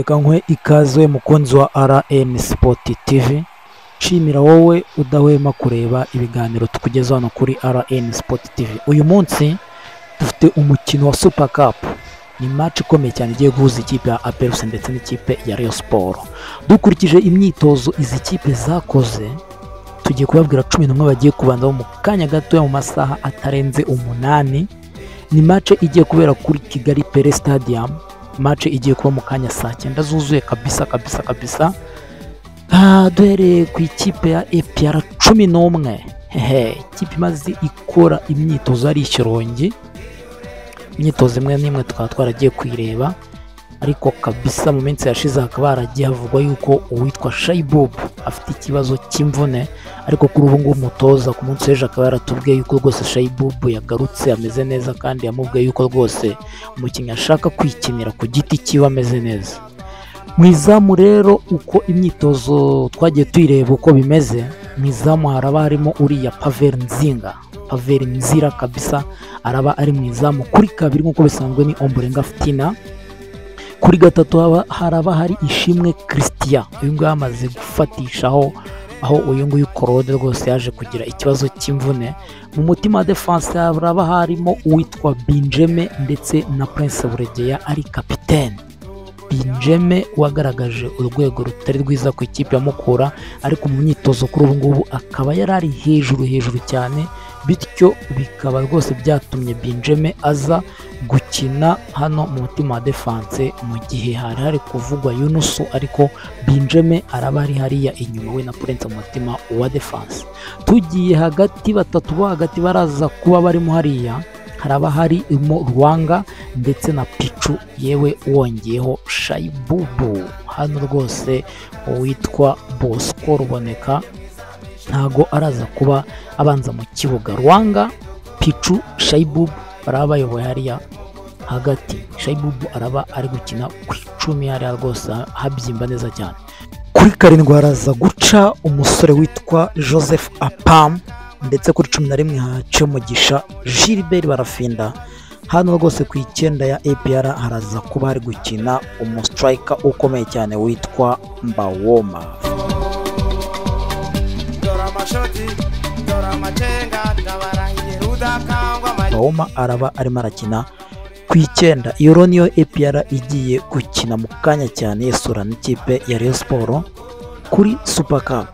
Reka nkwe ikaze mukunzi wa RN Sport TV, nshimira wowe udahwema kureba ibiganiro tukugezaho hano kuri RN Sport TV. Uyu munsi dufite umukino wa Super Cup, ni match ikomeye cyane igiye guhuza ikipe ya APR FC ndetse n'ikipe ya Rayon Sport. Dukurikije imyitozo izi kipe zakoze, tugiye kubabwira 11 bagiye kubanza mu kanya gatoya mu masaha atarenze 8. Ni match igiye kubera kuri Kigali Pele Stadium, match igiye kuba mu kanya saa 9 zuzuye kabisa kabisa kabisa. Duhereye ku ikipe ya APR 11, hehe, ikipe imaze ikora imyitozo ari Ishyorongi, imyitozo imwe n'imwe tukaba twaragiye kuyireba, ariko kabisa mu minsi yashize hakaba haragiye havugwa yuko uwitwa Shaiboub afite ikibazo cy'imvune, ariko kuri ubu ngubu umutoza ku munsi w'ejo akaba yaratubwiye yuko rwose Shaiboub yagarutse ameze neza, kandi yamubwiye yuko rwose umukinnyi ashaka kwikinira ku giti cyiwe ameze neza. Mu izamu rero uko imyitozo twagiye tuyireba uko bimeze, mu izamu haraba harimo uriya Pavel Nzinga, Pavel Nzira kabisa araba ari mu izamu. Kuri kabiri nk'uko bisanzwe ni Ombolenga Fitina, kuri gatatu haraba hari Ishimwe Christian, uyu nguyu amaze gufatishaho aho uyu nguyu Korode rwose yaje kugira ikibazo cy'imvune. Mu mutima wa defense haraba harimo uwitwa Binjeme ndetse na Prince Buregeya ari kapitene. Binjeme wagaragaje urwego rutari rwiza ku ikipe ya Mukura, ariko mu myitozo kuri ubu ngubu akaba yari ari hejuru hejuru cyane, bityo bikaba rwose byatumye Binjeme aza gukina hano mu mutima wa defense mu gihe hari hari kuvugwa Yunusu, ariko Binjeme araba ari hariya inyuma we na Prince mu mutima wa defense. Tugiye hagati, batatu bo hagati baraza kuba barimo hariya, haraba harimo Rwanga ndetse na Pichu, yewe wongeyeho Shaiboub. Hano rwose uwitwa Bosco Ruboneka ntago araza kuba abanza mu kibuga. Rwanga, Pichu, Shaiboub baraba bayoboye hariya hagati. Shaiboub araba ari gukina ku 10 hariya rwose habyimba neza cyane. Kuri 7 haraza guca umusore witwa Joseph Apam, ndetse kuri 11 hace Mugisha Gilbert Barafinda. Hano rwose ku 9 ya APR haraza kuba hari gukina umustriker ukomeye cyane witwa Mbawoma. Mbawoma araba arimo arakina ku 9. Iyo niyo APR igiye gukina mu kanya cyane yesura n'ikipe ya Rayon Sport kuri Super Cup.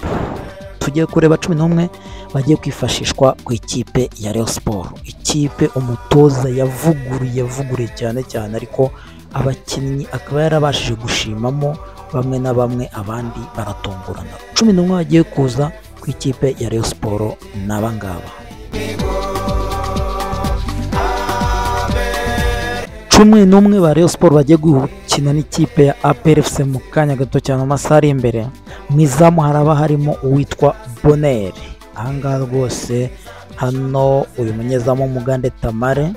Tugiye kureba 11 bagiye kwifashishwa ku ikipe ya Rayon Sport, ikipe umutoza yavuguruye cyane cyane, ariko abakinnyi akaba yarabashije gushimamo bamwe na bamwe, abandi baratungurana. 11 bagiye kuza ku ikipe ya Rayon Sport n'abangaba. 11 ba Rayon Sport bagiye gukina n'ikipe ya APR FC mu kanya gato cyane mu masaha ari imbere. Mu izamu haraba harimo uwitwa Bonheur. Ahangaha rwose hano uyu munyezamu w'Umugande Tamare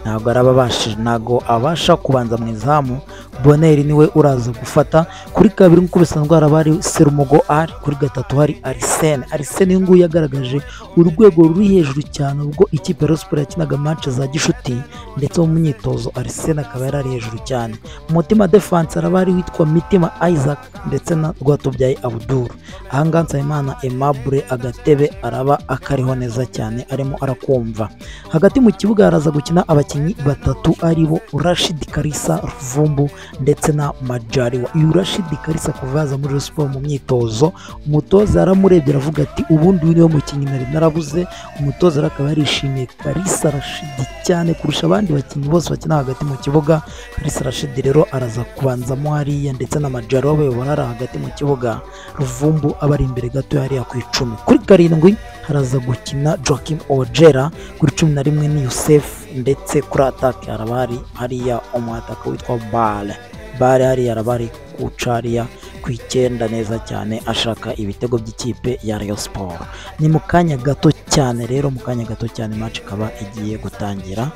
ntabwo arababashije, ntabwo abasha kubanza mu izamu. Bonheur niwe uraza gufata. Kuri kabiri nk'uko bisanzwe haraba hari Serumogo ari, kuri gatatu hari Arsene. Arsene uyu nguyu yagaragaje urwego ruri hejuru cyane ubwo ikipe ya Rayon Sport yakinaga match za gishuti, ndetse mu myitozo Arsene akaba yari ari hejuru cyane. Mu mutima defense haraba hari witwa Mitima Isaac ndetse na Rwatubyaye Abdul. Ahangaha Nsabimana Aimable agatebe araba akariho neza cyane arimo arakumva. Hagati mu kibuga haraza gukina abakinnyi batatu aribo Rashid Kalisa, Ruvumbu ndetse na Majaliwa. Uyu Rashid Kalisa kuva yaza muri Rayon Sport mu myitozo, umutoza yaramurebye aravuga ati ubundi uyu niwe mukinnyi nari narabuze. Umutoza akaba yarishimiye Kalisa Rashid cyane kurusha abandi bakinnyi bose bakina hagati mu kibuga. Kalisa Rashid rero araza kubanzamo hariya ndetse na Majaliwa bayobora hariya hagati mu kibuga, Ruvumbu aba ari imbere gato hariya ku 10. Kuri 7 haraza gukina Joachim Ojera, kuri 11 ni Yusef, ndetse kuri atake haraba hari hariya umwataka witwa Bale. Bale hariya araba ari kuca hariya ku 9 neza cyane ashaka ibitego by'ikipe ya Rayon Sport. Ni mu kanya gato cyane rero, mu kanya gato cyane match ikaba igiye gutangira.